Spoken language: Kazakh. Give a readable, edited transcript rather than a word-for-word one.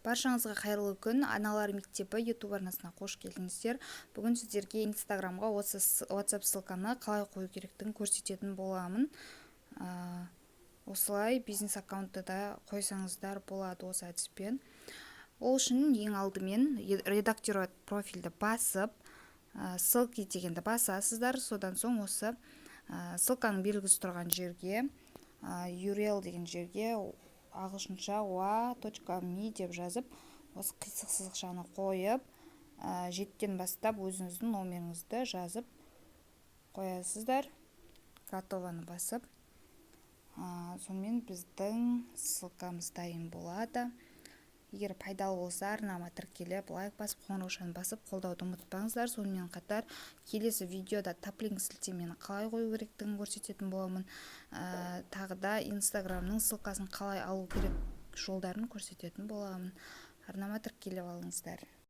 Баршаңызға қайырлы күн! «Аналар мектебі» YouTube арнасына қош келдіңіздер! Бүгін сіздерге Инстаграмға осы WhatsApp ссылканы қалай қою керектігін көрсететін боламын. Осылай бизнес аккаунтты да қойсаңыздар болады осы әдіспен. Ол үшін ең алдымен «Редактировать профильді» басып, «Ссылки» дегенді басасыздар. Содан соң осы ссылканың белгісі тұрған жерге, URL деген жерге ағылшынша wa.me деп жазып, осы қисық сызықшаны қойып, 7-ден бастап өзіңіздің номеріңізді жазып қоясыздар. «Готово»ны басып, сонымен біздің ссылкамыз дайын болады. Егер пайдалы болса, арнама тіркеліп, лайк басып, қоңыраушаны басып, қолдауды ұмытпаңыздар. Сонымен қатар келесі видеода Таплинк сілтемені қалай қою керектігін көрсететін боламын, тағы да Инстаграмның ссылкасын қалай алу керек жолдарын көрсететін боламын. Арнама тіркеліп алыңыздар.